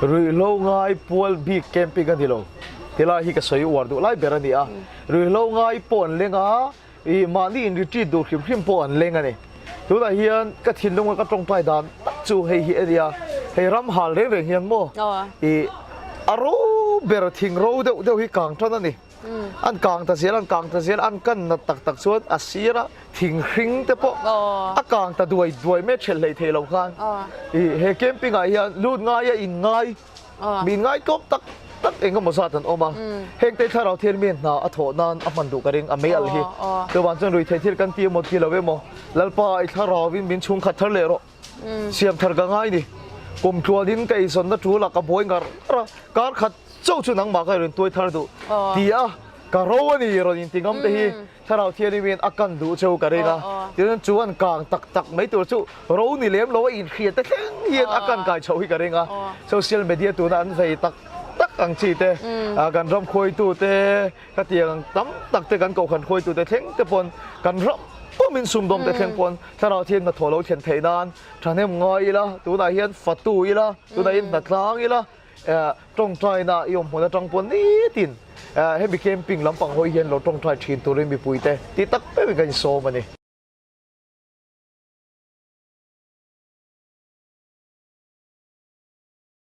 Ruihhlo ngai pual bik camping a ni lo. Helai hi ka sawi uar duh lai ber a ni a. Ruihhlo ngai pawh an leng a, ih mahni in retreat duh hrim hrim pawh an leng a ni. Tunah hian ka thinlunga ka tawngtai dan tak chu hei hi a ni a, hei ram hal reng reng hian maw ih a ro ber thing ro deuh deuh hi kang tan a ni. An kang ta zel, an kang ta zel, an kan nat tak tak chuan a sira thing hring te pawh a kang ta duai duai mai a ṭhelh hlei thei lo khan. Ih he camping ah hian lut ngaia in ngai, mi in ngai tlawm tak tak eng emaw zat an awm a. Heng te thlarau thil mi hna a thawh nan a hman duh ka ring a mei alh hi. Chuvang chuan ruihtheih thil kan ti emaw ti lo emaw Lalpa i thlarau in min chhungkhat thar leh rawh. Siam thar ka ngai ni. Kum tluanin ka eizawnna tul ah ka buai ngar ngar a, kar khat chauh chu nangmah ka rawn tuai thar duh ti a, ka ro a ni rawn inti ngam te hi Thlarau Thianghlimin a kan duh cheu ka ring a. Tichuan chu an kang tak tak mai tur chu ro ni lem lo a inhriat te thleng hian a kan kai chhoh hi ka ring a. Social media tuna an vei tak tak ang chi te, kan ram khuaitu te, ka tiang tam tak te kan kohhran khuaitu te thleng te pawn kan ram pawmin sumdawm te thleng pawn Thlarau thian hnathawh lo thlen theih nan thahnem ngai ila, tunah hian fatu ila, tunah hian hnatlang ila, tawngtaina i awm hmun atang pawh nitin hemi camping lampang hawi hian lo tawngtai thin turin mipuite tih tak ber in kan insawm a ni.